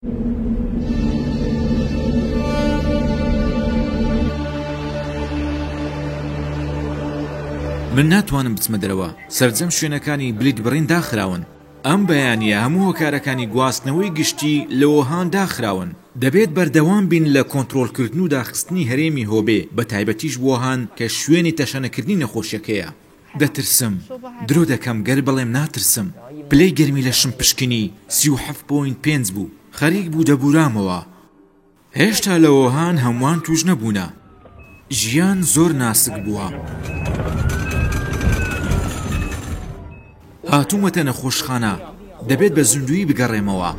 من ناتوانم بچمە دەرەوە، سەرجەم شوێنەکانی بلیت بڕین داخراون. ئەم بەیانییە هەموو هۆکارەکانی گواستنەوەی گشتی لە وۆهان داخراون. دەبێت بەردەوام بین لە کۆنترۆڵکردن و داخستنی هەرێمی هۆبێ، بەتایبەتیش وۆهان کە شوێنی تەشەنەکردنی نەخۆشیەکەیە. دەترسم، درۆ دەکەم گەر بڵێم ناترسم. پلەی گەرمی لەشم پشکنی 37 point پێنج بوو، خەریک بوو دەبورامەوە. هێشتا لە وۆهان هەمووان توش نەبوونە. ژیان زۆر ناسک بووە. هاتوومەتە نەخۆشخانە، دەبێت بە زیندوویی بگەڕێمەوە.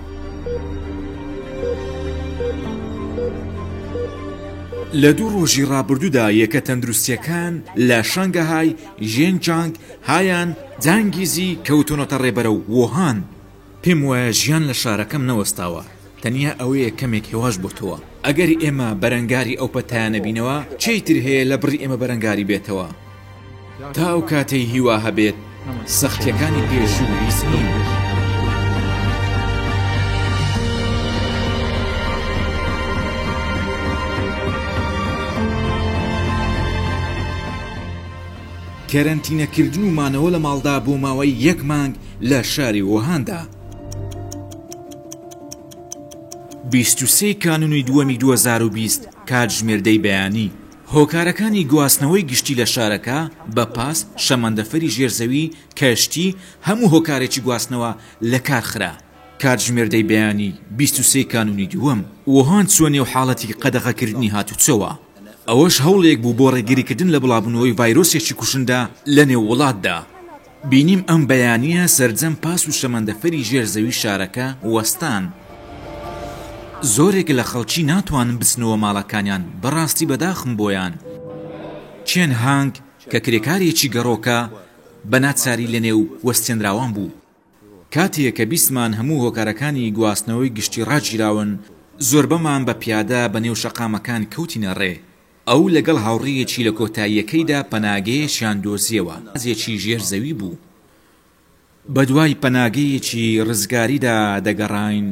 لە دوو ڕۆژی ڕابردوودا یەکە تەندروستییەکان لە شانگەهای، ژێنجانگ، هایان، جانگیزی کەوتوونەتە ڕێ بەرەو وۆهان. پێم وایە ژیان لە شارەکەم نەوەستاوە، تەنیا ئەوەیە کەمێک هێواش بۆتەوە. ئەگەر ئێمە بەرەنگاری ئەو پەتایە نەبینەوە، کێی تر هەیە لە بڕی ئێمە بەرەنگاری بێتەوە؟ تا ئەو کاتەی هیوا هەبێت، سەختییەکانی پێشوو هیچ نین. کەرەنتینەکردن و مانەوە لە ماڵدا بۆ ماوەی یەک مانگ لە شاری وۆهاندا. 23 کانونی دووەمی 2020 کاتژمێر دەی بەیانی هۆکارەکانی گواستنەوەی گشتی لە شارەکە بە پاس، شەمەندەفەری ژێر زەوی، کەشتی، هەموو هۆکارێکی گواستنەوە لەکار خرا. کاتژمێر دەی بەیانی 23 کانونی دووەم وۆهان چووە نێو حاڵەتی قەدەغەکردنی هاتوچۆوە. ئەوەش هەوڵێک بوو بۆ ڕێگریکردن لە بڵاوبوونەوەی ڤایرۆسێکی کوشندە لەنێو وڵاتدا. بینیم ئەم بەیانییە سەرجەم پاس و شەمەندەفەری ژێر زەوی شارەکە وەستان. زۆرێک لە خەڵکی ناتوانن بچنەوە ماڵەکانیان، بەڕاستی بەداخم بۆیان. چێن هانگ کە کرێکارێکی گەڕۆکە، بە ناچاری لەنێو وەستێنراوان بوو. کاتێ کە بیستمان هەموو هۆکارەکانی گواستنەوەی گشتی ڕاگیراون، زۆربەمان بە پیادە بە نێو شەقامەکان کەوتینە ڕێ. ئەو لەگەڵ هاوڕێیەکی لە کۆتاییەکەیدا پەناگەیەکیان دۆزیەوە، ێکی ژێر زەوی بوو. بەدوای پەناگەیەکی ڕزگاریدا دەگەڕاین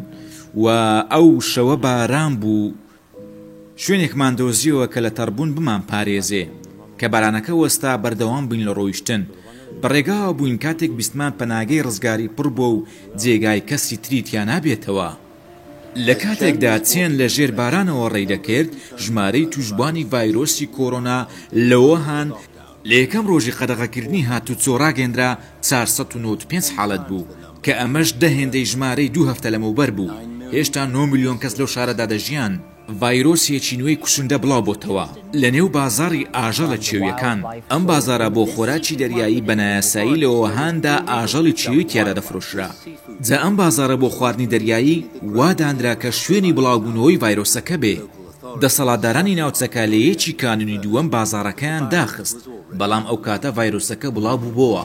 و ئەو شەوە باران بوو، شوێنێکمان دۆزیەوە کە لە تەڕبوون بمانپارێزێ. کە بارانەکە وەستا بەردەوام بووین لە ڕۆیشتن. بە ڕێگاوە بووین کاتێک بیستمان پەناگەی ڕزگاری پڕ بووە و جێگای کەسی تری تیا نابێتەوە. لە کاتێکدا چێن لە ژێر بارانەوە ڕێی دەکرد، ژمارەی تووشبووانی ڤایرۆسی کۆرۆنا لە وۆهان لە یەکەم ڕۆژی قەدەغەکردنی هاتوچۆ ڕاگەندرا 495 حاڵەت بوو، کە ئەمەش دە هێندەی ژمارەی دوو هەفتە لەمەوبەر بوو. هێشتا نۆ ملیۆن کەس لەو شارەدا دەژیان. ڤایرۆسێکی نوێی کوشندە بڵاوبۆتەوە لەنێو بازاڕی ئاژەڵە کێوییەکان، ئەم بازاڕە بۆ خۆراکی دەریایی بە نایاسایی لە وۆهاندا ئاژەڵی کێوی تیادا دەفرۆشرا، جا ئەم بازاڕە بۆ خواردنی دەریایی وا دانرا کە شوێنی بڵاوبوونەوەی ڤایرۆسەکە بێ. دەسەڵاتدارانی ناوچەکە لە یەکی کانونی دووەم بازاڕەکەیان داخست، بەڵام ئەوکاتە ڤایرۆسەکە بڵاوبووبۆوە.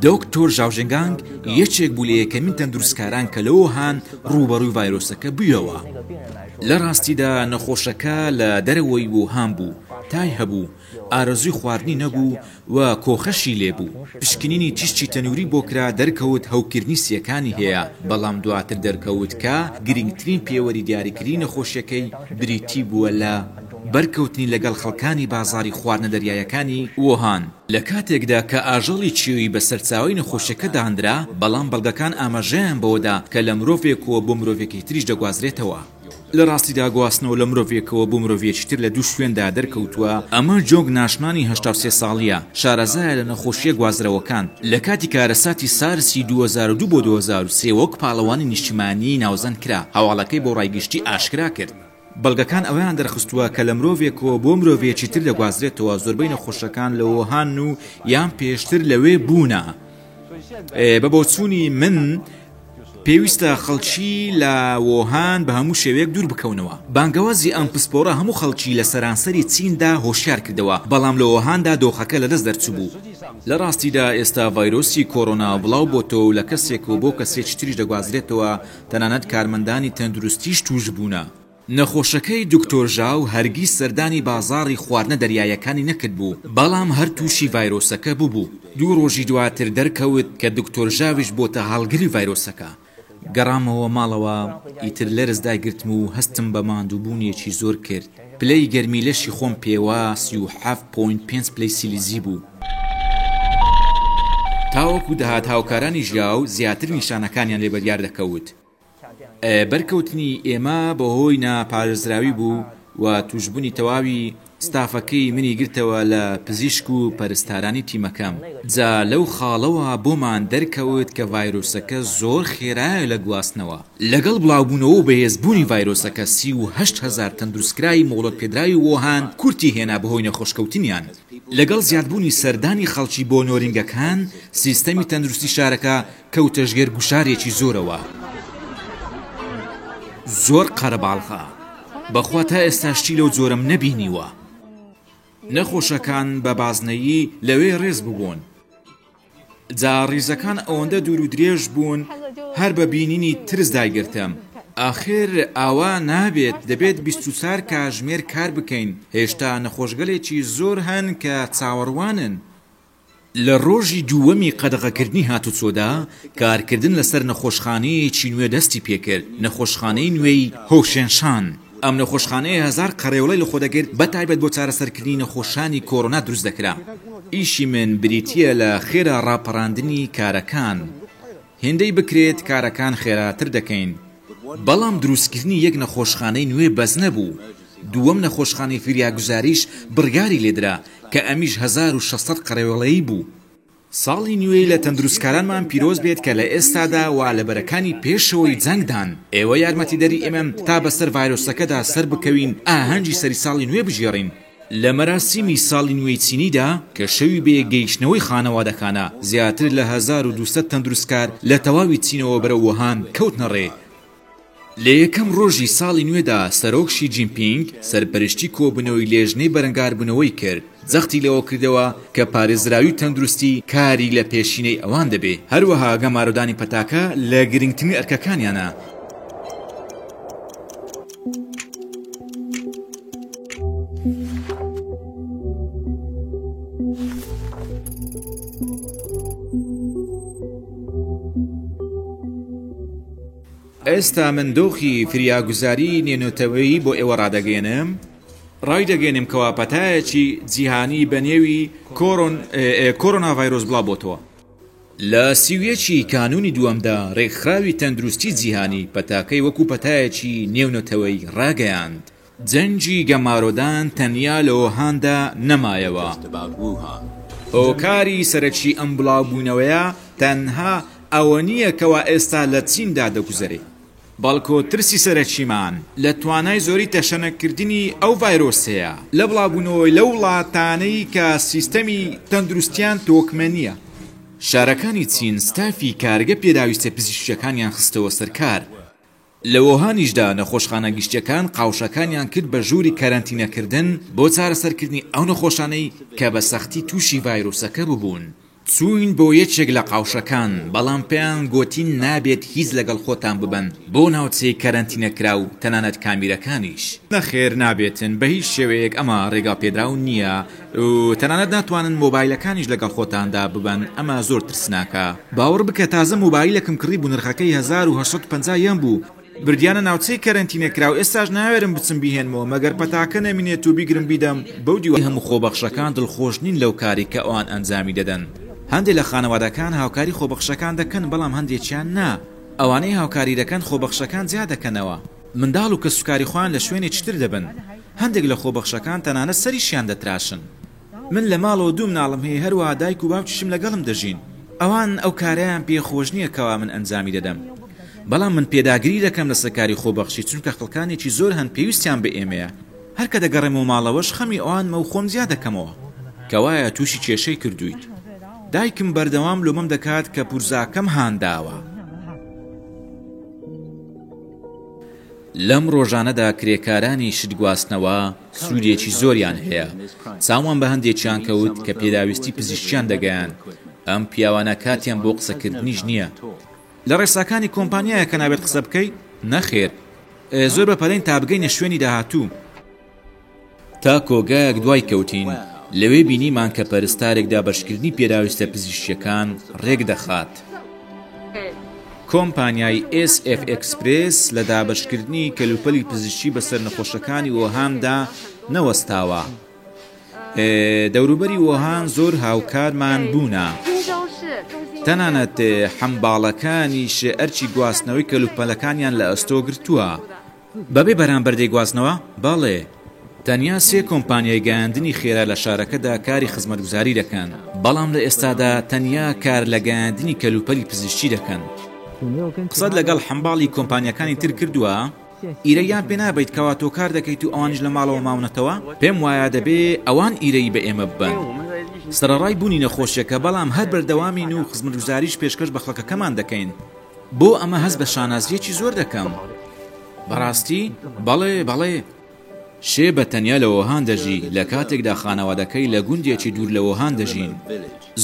دکتۆر ژاو ژنگانگ یەکێک بوو لە یەکەمین تەندروستکاران کە لە وۆهان ڕووبەڕووی ڤایرۆسەکە بوویەوە. لە ڕاستیدا نەخۆشەکە لە دەرەوەی وۆهان بوو، تای هەبوو، ئارەزووی خواردنی نەبوو و کۆخەشی لێبوو. پشکنینی تیشکی تەنووری بۆ کرا دەرکەوت هەوکردنی سییەکانی هەیە، بەڵام دواتر دەرکەوت کە گرنگترین پێوەری دیاریکردنی نەخۆشیەکەی بریتی بووە لە بەرکەوتنی لەگەڵ خەڵکانی بازاڕی خواردنە دەریایەکانی وۆهان. لە کاتێکدا کە ئاژەڵی کێوی بە سەرچاوەی نەخۆشیەکە دانرا، بەڵام بەڵگەکان ئاماژەیان بەوەدا کە لە مرۆڤێکەوە بۆ مرۆڤێکی تریش دەگوازرێتەوە. لە ڕاستیدا گواستنەوە لە مرۆڤێکەوە بۆ مرۆڤێکی تر لە دوو شوێندا دەرکەوتووە، ئەمە جۆنگ ناشمانی 83 ساڵییە، شارەزایە لە نەخۆشییە گوازرەوەکان، لە کاتی کارەساتی سارسی 2002 بۆ 2003 وەک پاڵەوانی نیشتیمانیی ناوزەند کرا، هەواڵەکەی بۆ ڕای گشتی ئاشکرا کرد. بەڵگەکان ئەوەیان دەرخستووە کە لە مرۆڤێکەوە بۆ مرۆڤێکی تر دەگوازرێتەوە، زۆربەی نەخۆشەکان لە وۆهانن و یان پێشتر لەوێ بوونە. بە بۆچوونی من پێویستە خەڵکی لە وۆهان بە هەموو شێوەیەک دوور بکەونەوە. بانگەوازی ئەم پسپۆڕە هەموو خەڵکی لە سەرانسەری چیندا هۆشیار کردەوە، بەڵام لە وۆهاندا دۆخەکە لەدەست دەرچووبوو. لە ڕاستیدا ئێستا ڤایرۆسی کۆرۆنا بڵاو بۆتەوە و لە کەسێکەوە بۆ کەسێکی تریش دەگوازرێتەوە، تەنانەت کارمەندانی تەندروستیش تووشبوونە. نەخۆشەکەی دکتۆر ژاو هەرگیز سەردانی بازاڕی خواردنە دەریایەکانی نەکردبوو، بەڵام هەر تووشی ڤایرۆسەکە بووبوو. دوو ڕۆژی دواتر دەرکەوت کە دکتۆر ژاویش بۆتە هەڵگری ڤایرۆسەکە. گەڕامەوە ماڵەوە، ئیتر لەرز دایگرتم و هەستم بە ماندووبوونێکی زۆر کرد. پلەی گەرمی لەشی خۆم پێوا 37 point پێنج پلەی سیلیزی بوو. تاوەکو دەهات هاوکارانی ژیاو زیاتر نیشانەکانیان لێ بەدیار دەکەوت. بەرکەوتنی ئێمە بەهۆی ناپارێزراوی بوو و تووشبوونی تەواوی ستافەکەی منی گرتەوە لە پزیشک و پەرستارانی تیمەکەم. جا لەو خاڵەوە بۆمان دەرکەوت کە ڤایرۆسەکە زۆر خێرایە لە گواستنەوە. لەگەڵ بڵاوبوونەوە و بەهێزبوونی ڤایرۆسەکە 38 هەزار تەندروستکراوی مۆڵەتپێدراوی وۆهان کورتی هێنا بەهۆی نەخۆشکەوتنیان. لەگەڵ زیادبوونی سەردانی خەڵکی بۆ نۆرینگەکان، سیستەمی تەندروستی شارەکە کەوتە ژێر گوشارێکی زۆرەوە. زۆر قەرەباڵغە. بەخوا تا ئێستا شتی لەو جۆرەم نەبینیوە. نەخۆشەکان بە بازنەیی لەوێ ڕێز ببوون. جا ڕیزەکان ئەوەندە دوور و درێژ بوون هەر بە بینینی ترس دایگرتم. ئاخر ئاوا نابێت، دەبێت 24 کاژمێر کار بکەین، هێشتا نەخۆشگەلێکی زۆر هەن کە چاوەڕوانن. لە ڕۆژی دووەمی قەدەغەکردنی هاتوچۆدا، کارکردن لەسەر نەخۆشخانەیەکی نوێ دەستی پێکرد، نەخۆشخانەی نوێی هۆشێنشان. ئەم نەخۆشخانەیە هەزار قەرێوڵەی لەخۆدەگرت، بەتایبەت بۆ چارەسەرکردنی نەخۆشانی کۆرۆنا دروست دەکرا. ئیشی من بریتییە لە خێرا ڕاپەڕاندنی کارەکان. هێندەی بکرێت کارەکان خێراتر دەکەین. بەڵام دروستکردنی یەک نەخۆشخانەی نوێ بەس نەبوو، دووەم نەخۆشخانەی فریاگوزاریش بڕیاری لێدرا کە ئەمیش 1600 قەرەوێڵەیی بوو. ساڵی نوێی لە تەندروستکارانمان پیرۆز بێت کە لە ئێستادا وا لە بەرەکانی پێشەوەی جەنگدان. ئێوە یارمەتیدەری ئێمەن تا بەسەر ڤایرۆسەکەدا سەربکەوین، ئاهەنگی سەری ساڵی نوێ بگێڕین. لە مەراسیمی ساڵی نوێی چینیدا کە شەوی بەیەکگەیشتنەوەی خانەوادەکانە، زیاتر لە 1200 تەندروستکار لە تەواوی چینەوە بەرەو ووهان کەوتنە ڕێ. لە یەکەم ڕۆژی ساڵی نوێدا سەرۆک شی جینپینگ سەرپەرشتی کۆبوونەوەی لێژنەی بەرەنگاربوونەوەی کرد، جەختی لەوە کردەوە کە پارێزراوی و تەندروستی کاری لە پێشینەی ئەوان دەبێ، هەروەها گەمارۆدانی پەتاکە لە گرنگترین ئەرکەکانیانە. ئێستا من دۆخی فریاگوزاری نێونەتەوەیی بۆ ئێوە ڕادەگەیەنم، ڕایدەگەیەنم کەوا پەتایەکی جیهانی بە نێوی کۆرۆنا ڤایرۆس بڵاوبۆتەوە. لە 31 ی کانوونی دووەمدا ڕێکخراوی تەندروستی جیهانی پەتاکەی وەکو پەتایەکی نێونەتەوەیی ڕاگەیاند. جەنگی گەمارۆدان تەنیا لە وۆهاندا نەمایەوە. هۆکاری سەرەکی ئەم بڵاوبوونەوەیە تەنها ئەوە نییە کەوا ئێستا لە چیندا دەگوزەرێ، بەڵکۆ ترسی سەرەکیمان لە توانای زۆری تەشەنەکردنی ئەو ڤایرۆسەیە لە بڵاوبوونەوەی لەو وڵاتانەی کە سیستەمی تەندروستیان تۆکمە نییە. شارەکانی چین ستافی کارگە پێداویستە پزیشکییەکانیان خستەوە سەر کار. لە وۆهانیشدا نەخۆشخانە گشتییەکان قاوشەکانیان کرد بە ژووری کەرەنتینەکردن بۆ چارەسەرکردنی ئەو نەخۆشانەی کە بە سەختی تووشی ڤایرۆسەکە ببوون. چووین بۆ یەکێک لە قاوشەکان، بەڵام پێیان گۆتین نابێت هیچ لەگەڵ خۆتان ببەن بۆ ناوچەی کەرەنتینەکراو، تەنانەت کامیرەکانیش. نەخێر نابێتن، بە هیچ شێوەیەک ئەمە ڕێگاپێدراو نییە و تەنانەت ناتوانن مۆبایلەکانیش لەگەڵ خۆتاندا ببەن، ئەمە زۆر ترسناکە. باوەڕ بکە تازە مۆبایلەکم کڕیبوو نرخەکەی 1850 یەن بوو، بردیانە ناوچەی کەرەنتینەکراو ئێستاش ناوێرم بچم بیهێنمەوە مەگەر پەتاکە نەمینێت و بیگرم بیدەم بەو دیوە. هەموو خۆبەخشەکان دڵخۆش نین لەو کارەی کە ئەوان ئەنجامی دەدەن. هەندێ لە خانەوادەکان هاوکاری خۆبەخشەکان دەکەن بەڵام هەندێکیان نا. ئەوانەی هاوکاری دەکەن خۆبەخشەکان جیا دەکەنەوە. منداڵ و کەسوکاری خۆیان لە شوێنێکی تر دەبن. هەندێک لە خۆبەخشەکان تەنانەت سەریشیان دەتراشن. من لە ماڵەوە دوو مناڵم هەیە هەروەها دایک و باوکیشم لەگەڵم دەژین. ئەوان ئەو کارەیان پێ خۆش نییە کەوا من ئەنجامی دەدەم. بەڵام من پێداگری دەکەم لەسەر کاری خۆبەخشی چونکە خەڵکانێکی زۆر هەن پێویستیان بە ئێمەیە. هەر کە دەگەڕێمەوە ماڵەوەش خەمی ئەوانمە و خۆم جیا دەکەمەوە. کەوایە تووشی کێشەی کردوویت. دایکم بەردەوام لۆمەم دەکات کە پورزاکەم هانداوە. لەم ڕۆژانەدا کرێکارانی شت گواستنەوە سوودێکی زۆریان هەیە. چاومان بە هەندێکیان کەوت کە پێداویستی پزیشکیان دەگەیاند. ئەم پیاوانە کاتیان بۆ قسەکردنیش نییە. لە ڕێساکانی کۆمپانیایە کە نابێت قسە بکەی؟ نەخێر. زۆر بە پەلەین تا بگەینە شوێنی داهاتوو. تا کۆگایەک دوای کەوتین، لەوێ بینیمان کە پەرستارێک دابەشکردنی پێداویستە پزیشکییەکان ڕێکدەخات. کۆمپانیای ئێس ئێف ئێکسپرێس لە دابەشکردنی کەلوپەلی پزیشکی بەسەر نەخۆشەکانی وۆهاندا نەوەستاوە. دەوروبەری وۆهان زۆر هاوکارمان بوونە. تەنانەت حەمباڵەکانیش ئەرکی گواستنەوەی کەلوپەلەکانیان لە ئەستۆ گرتووە. بەبێ بەرامبەر دەیگوازنەوە؟ بەڵێ. تەنیا سێ کۆمپانیای گەیاندنی خێرا لە شارەکەدا کاری خزمەتگوزاری دەکەن، بەڵام لە ئێستادا تەنیا کار لە گەیاندنی کەلوپەلی پزیشکی دەکەن. قسەت لەگەڵ حەمباڵی کۆمپانیاکانی تر کردووە؟ ئیرەییان پێ نابەیت کەوا تۆ کار دەکەیت و ئەوانیش لە ماڵەوە ماونەتەوە؟ پێم وایە دەبێ ئەوان ئیرەیی بە ئێمە ببەن. سەرەڕای بوونی نەخۆشیەکە، بەڵام هەر بەردەوامین و خزمەتگوزاریش پێشکەش بە خەڵکەکەمان دەکەین. بۆ ئەمە هەست بە شانازییەکی زۆر دەکەم. بەڕاستی؟ بەڵێ، بەڵێ. شێ بە تەنیا لە وۆهان دەژی، لە کاتێکدا خانەوادەکەی لە گوندێکی دوور لە وۆهان دەژین.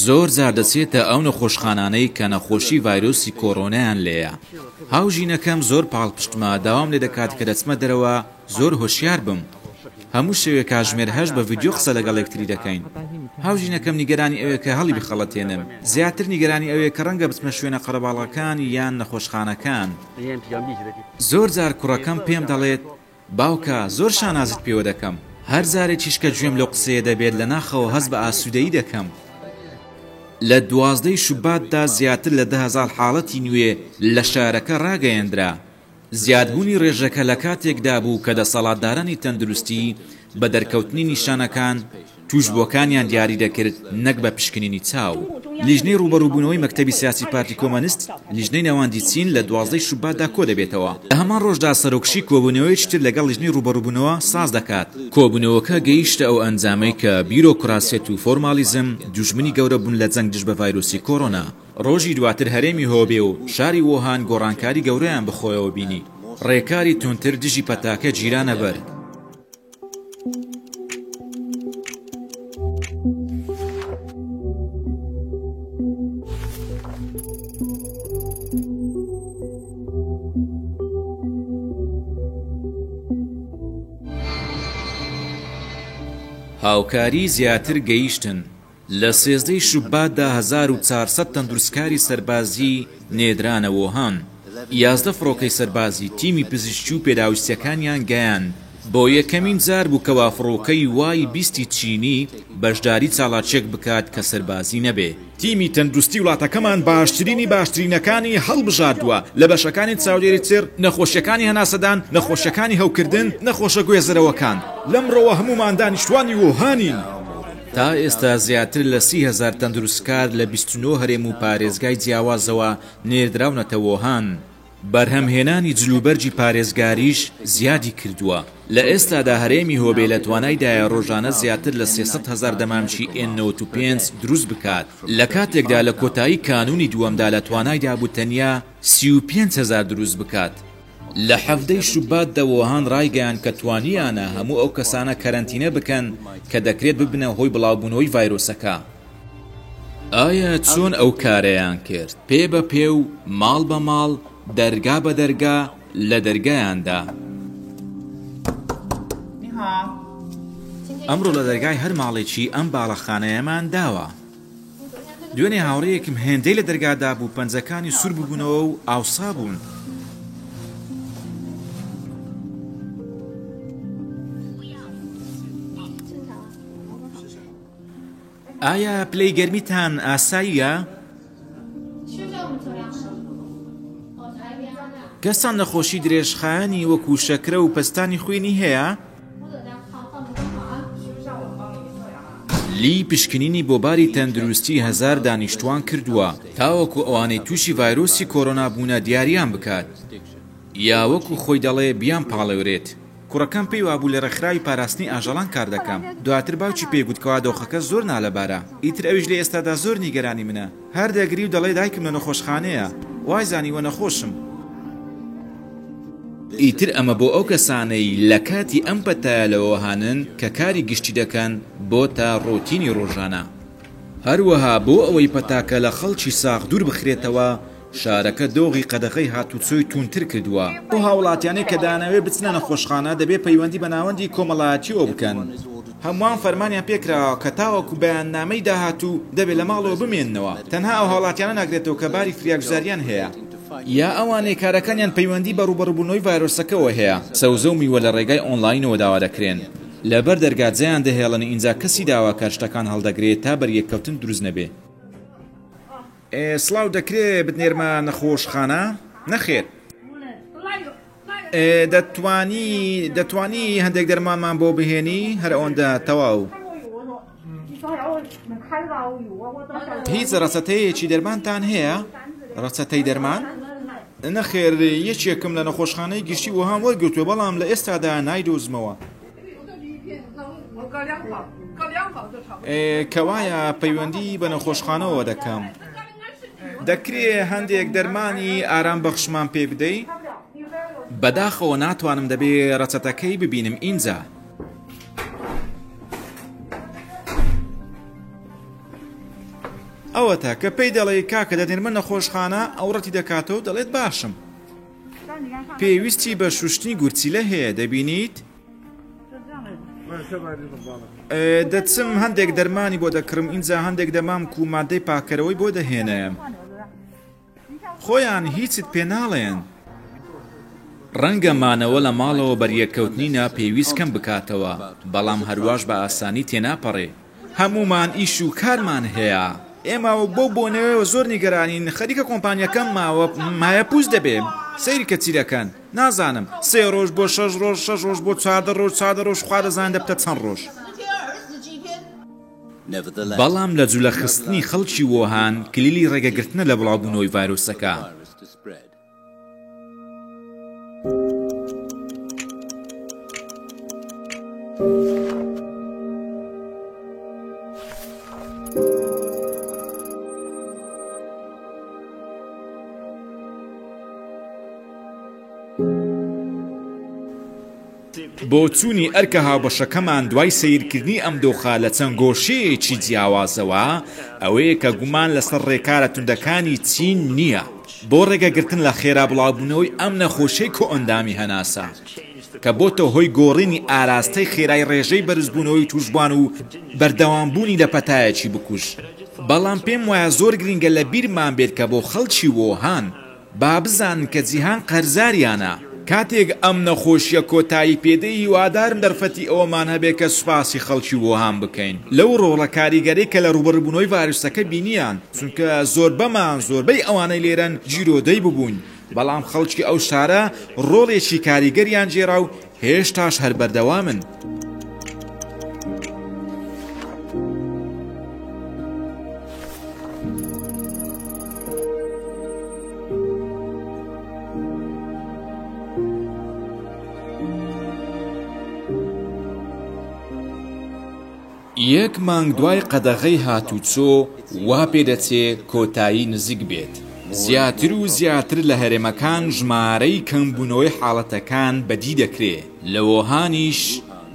زۆر جار دەچێتە ئەو نەخۆشخانانەی کە نەخۆشی ڤایرۆسی کۆرۆنایان لێیە. هاوژینەکەم زۆر پاڵپشتمە، داوام لێدەکات کە دەچمە دەرەوە زۆر هۆشیار بم. هەموو شەوێ کاژمێر هەشت بە ڤیدیۆ قسە لەگەڵ یەکتری دەکەین. هاوژینەکەم نیگەرانی ئەوەیە کە هەڵیبخەڵەتێنم. زیاتر نیگەرانی ئەوەیە کە ڕەنگە بچمە شوێنە قەرەباڵغەکان یان نەخۆشخانەکان. زۆر جار کوڕەکەم پێم دەڵێت، باوکە، زۆر شانازیت پێوە دەکەم. هەر جارێکیش کە گوێم لەو قسەیە دەبێت لە ناخەوە هەست بە ئاسوودەیی دەکەم. لە 12 ی شوباتدا زیاتر لە 10,000 حاڵەتی نوێ لە شارەکە ڕاگەیەندرا. زیادبوونی ڕێژەکە لە کاتێکدا بوو کە دەسەڵاتدارانی تەندروستی بە دەرکەوتنی نیشانەکان تووشبووەکانیان دیاری دەکرد نەک بە پشکنینی چاو. لیژنەی ڕووبەڕووبوونەوەی مەکتەبی سیاسی پارتی کۆمەنست، لیژنەی ناوەندی چین لە 12 ی شوباتدا کۆدەبێتەوە. لە هەمان ڕۆژدا سەرۆک شی کۆبوونەوەیەکی تر لەگەڵ لیژنەی ڕووبەڕووبوونەوە ساز دەکات. کۆبوونەوەکە گەیشتە ئەو ئەنجامەی کە بیرۆکراسیەت و فۆرماڵیزم دوژمنی گەورە بوون لە جەنگ دژ بە ڤایرۆسی کۆرۆنا. ڕۆژی دواتر هەرێمی هۆبێ و شاری وۆهان گۆڕانکاری گەورەیان بەخۆیەوە بینی، ڕێکاری توندتر دژی پەتاکە گیرانە بەر. هاوکاری زیاتر گەیشتن. لە 13 ی شوباتدا 1400 تەندروستکاری سەربازی نێردرانە وۆهان. 11 فڕۆکەی سەربازی تیمی پزیشکی و پێداویستیەکانیان گەیاند. بۆ یەکەمین جار بوو کەوا فڕۆکەی وای بیستی چینی بەشداری چاڵاکیەک بکات کە سەربازی نەبێ. تیمی تەندروستی وڵاتەکەمان باشترینی باشترینەکانی هەڵبژاردووە لە بەشەکانی چاودێری چڕ، نەخۆشیەکانی هەناسەدان، نەخۆشیەکانی هەوکردن، نەخۆشە گوێزەرەوەکان. لەمڕۆوە هەموومان دانیشتوانی ووهانین. تا ئێستا زیاتر لە 30 هەزار تەندروستکار لە 29 هەرێم و پارێزگای جیاوازەوە نێردراونەتە وۆهان. بەرهەمهێنانی جلوبەرگی پارێزگاریش زیادی کردووە. لە ئێستادا هەرێمی هۆبێ لە توانایدایە ڕۆژانە زیاتر لە 300 هەزار دەمامکی ئێن 95 دروست بکات، لە کاتێکدا لە کۆتایی کانوونی دووەمدا لە توانایدا بوو تەنیا 35 هەزار دروست بکات. لە 17 ی شوباتدا وۆهان ڕایگەیاند کە توانییانە هەموو ئەو کەسانە کەرەنتینە بکەن کە دەکرێت ببنە هۆی بڵاوبوونەوەی ڤایرۆسەکە. ئایا چۆن ئەو کارەیان کرد؟ پێ بە پێ و ماڵ بە ماڵ، دەرگا بە دەرگا لە دەرگایان دا. ئەمڕۆ لە دەرگای هەر ماڵێکی ئەم باڵەخانەیەمان داوە. دوێنێ هاوڕێیەکم هێندەی لە دەرگا دابوو پەنجەکانی سوور ببوونەوە و ئاوسا بوون. ئایا پلەی گەرمیتان ئاساییە؟ کەستان نەخۆشی درێژخایەنی وەکو شەکرە و پەستانی خوێنی هەیە؟ لی پشکنینی بۆ باری تەندروستی هەزار دانیشتوان کردووە تاوەکو ئەوانەی تووشی ڤایرۆسی کۆرۆنا بوونە دیاریان بکات یا وەکو خۆی دەڵێ بیانپاڵێورێت. کوڕەکەم پێی وابوو لە ڕێکخراوی پاراستنی ئاژەڵان کار دەکەم، دواتر باوکی پێی گوت کەوا دۆخەکە زۆر نالەبارە، ئیتر ئەویش لە ئێستادا زۆر نیگەرانی منە، هەر دەگری و دەڵێ دایکم لە نەخۆشخانەیە، وای زانیوە نەخۆشم. ئیتر ئەمە بۆ ئەو کەسانەی لە کاتی ئەم پەتایە لە وۆهانن کە کاری گشتی دەکەن بۆتە ڕۆتینی ڕۆژانە. هەروەها بۆ ئەوەی پەتاکە لە خەڵکی ساغ دوور بخرێتەوە، شارەکە دۆغی قەدەغەی هاتوچۆی تووندتر کردووە. ئەو هاوڵاتیانەی کە دەیانەوێت بچنە نەخۆشخانە دەبێت پەیوەندی بە ناوەندی کۆمەڵایەتییەوە بکەن. هەمووان فەرمانیان پێکراوە کە تاوەکو بەیاننامەی داهاتوو دەبێت لە ماڵەوە بمێننەوە. تەنها ئەو هاوڵاتیانە ناگرێتەوە کە باری فریاگوزارییان هەیە. یا ئەوانەی کارەکانیان پەیوەندی بە ڕووبەڕووبوونەوەی ڤایرۆسەکەوە هەیە، سەوزە و میوە لە ڕێگای ئۆنلاینەوە داوا دەکرێن، لەبەر دەرگا جێیان دەهێڵن ئینجا کەسی داواکار شتەکان هەڵدەگرێ تا بەریەککەوتن دروست نەبێ. سڵاو دەکرێ بتنێرمە نەخۆشخانە؟ نەخێر. دەتوانی دەتوانی هەندێک دەرمانمان بۆ بهێنی؟ هەر ئەوەندە تەواو. هیچ ڕەچەتەیەکی دەرمانتان هەیە؟ ڕەچەتەی دەرمان؟ نەخێر یەکێکم لە نەخۆشخانەی گشتی وەهام وەرگرتووە بەڵام لە ئێستادا نایدۆزمەوە. کەوایە پەیوەندی بە نەخۆشخانەوە دەکەم. دەکرێ هەندێک دەرمانی ئارام بەخشمان پێ بدەی؟ بەداخەوە ناتوانم دەبێ ڕەچەتەکەی ببینم ئینجا. ئەوەتا کە پێی دەڵێی کاکە دەنێرمە نەخۆشخانە ئەو ڕەتی دەکاتەوە دەڵێت باشم. پێویستی بە شوشتنی گورچیلە هەیە دەبینیت؟ دەچم هەندێک دەرمانی بۆ دەکڕم ئینجا هەندێک دەمامک و مادەی پاکەرەوەی بۆ دەهێنم. خۆیان هیچت پێ ناڵێن. ڕەنگە مانەوە لە ماڵەوە بەریەککەوتنی ناپێویست کەم بکاتەوە، بەڵام هەرواش بە ئاسانی تێناپەڕێ. هەموومان ئیش و کارمان هەیە. ئێمە بەو بۆنەیەوە زۆر نیگەرانین، خەریکە کۆمپانیاکەم ماوە مایەپووچ دەبێ. سەیرکە چی دەکەن. نازانم. سێ ڕۆژ بۆ شەش ڕۆژ، شەش ڕۆژ بۆ 14 ڕۆژ، 14 ڕۆژ خوا دەزانێ دەبتە چەند ڕۆژ. بەڵام لە جولەخستنی خەڵکی وۆهان کلیلی ڕێگەگرتنە لە بڵاوبوونەوەی ڤایرۆسەکە. بۆچوونی ئەرکە هاوبەشەکەمان دوای سەیرکردنی ئەم دۆخە لە چەند گۆشەیەکی جیاوازەوە ئەوەیە کە گومان لەسەر ڕێکارە توندەکانی چین نییە بۆ ڕێگەگرتن لە خێرا بڵاوبوونەوەی ئەم نەخۆشیەی کۆئەندامی هەناسە کە بۆتە هۆی گۆڕینی ئاراستەی خێرای ڕێژەی بەرزبوونەوەی تووشبووان و بەردەوامبوونی لە پەتایەکی بکوژ. بەڵام پێم وایە زۆر گرینگە لە بیرمان بێت کە بۆ خەڵکی وۆهان، با بزانن کە جیهان قەرزاریانە. کاتێک ئەم نەخۆشیە کۆتایی پێدێ هیوادارم دەرفەتی ئەوەمان هەبێت کە سوپاسی خەڵکی وۆهان بکەین لەو ڕۆڵە کاریگەرەی کە لە ڕووبەڕووبوونەوەی ڤایرۆسەکە بینیان چونکە زۆربەمان زۆربەی ئەوانەی لێرەن گیرۆدەی ببووین بەڵام خەڵکی ئەو شارە ڕۆڵێکی کاریگەریان گێڕا و هێشتاش هەر بەردەوامن. یەک مانگ دوای قەدەغەی هاتوچۆ وا پێدەچێ کۆتایی نزیک بێت. زیاتر و زیاتر لە هەرێمەکان ژمارەی کەمبوونەوەی حاڵەتەکان بەدی دەکرێ، لە وۆهانیش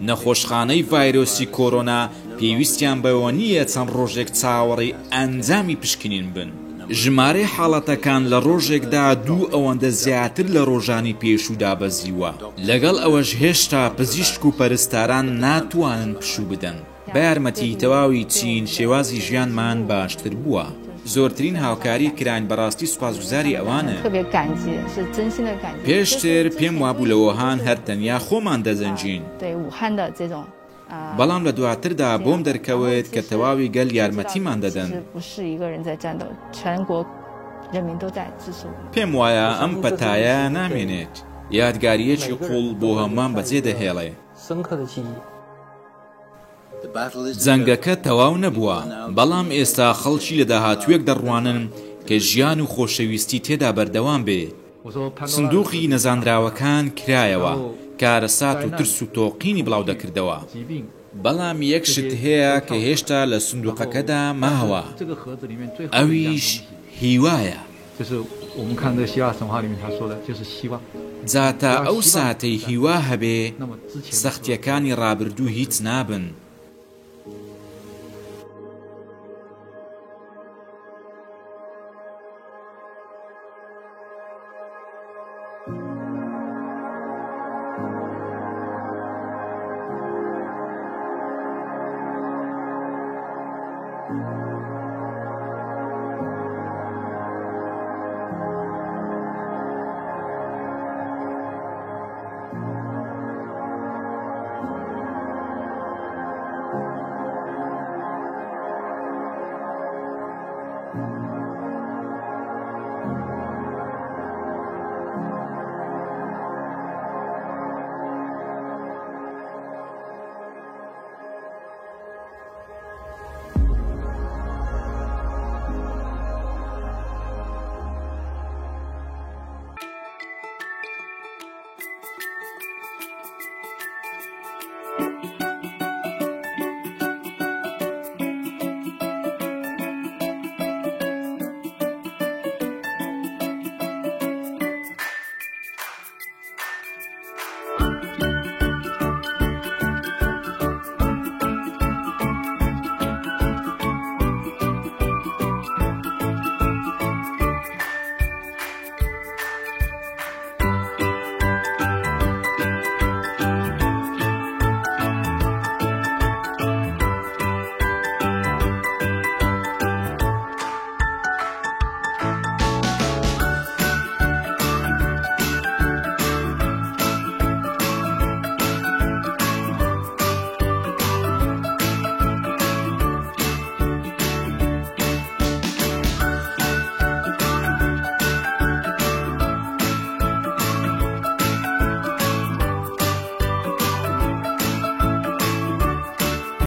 نەخۆشخانەی ڤایرۆسی کۆرۆنا پێویستیان بەوە نییە چەند ڕۆژێک چاوەڕێی ئەنجامی پشکنین بن. ژمارەی حاڵەتەکان لە ڕۆژێکدا دوو ئەوەندە زیاتر لە ڕۆژانی پێشوو دابەزیوە، لەگەڵ ئەوەش هێشتا پزیشک و پەرستاران ناتوانن پشوو بدەن. بە یارمەتی تەواوی چین شێوازی ژیانمان باشتر بووە. زۆرترین هاوکاری کراین بەڕاستی سوپاسگوزاری ئەوانم. پێشتر پێم وابوو لە وۆهان هەر تەنیا خۆمان دەجەنگین. بەڵام لە دواتردا بۆم دەرکەوت کە تەواوی گەل یارمەتیمان دەدەن. پێم وایە ئەم پەتایە نامێنێت، یادگارییەکی قووڵ بۆ هەمووان بەجێدەهێڵێ. جەنگەکە تەواو نەبووە، بەڵام ئێستا خەڵکی لە داهاتوویەک دەڕوانن کە ژیان و خۆشەویستی تێدا بەردەوام بێ. سندوقی نەزانراوەکان کرایەوە، کارەسات و ترس و تۆقینی بڵاودەکردەوە. بەڵام یەک شت هەیە کە هێشتا لە سندوقەکەدا ماوە، ئەویش هیوایە. جا تا ئەو ساتەی هیوا هەبێ، سەختییەکانی ڕابردوو هیچ نابن.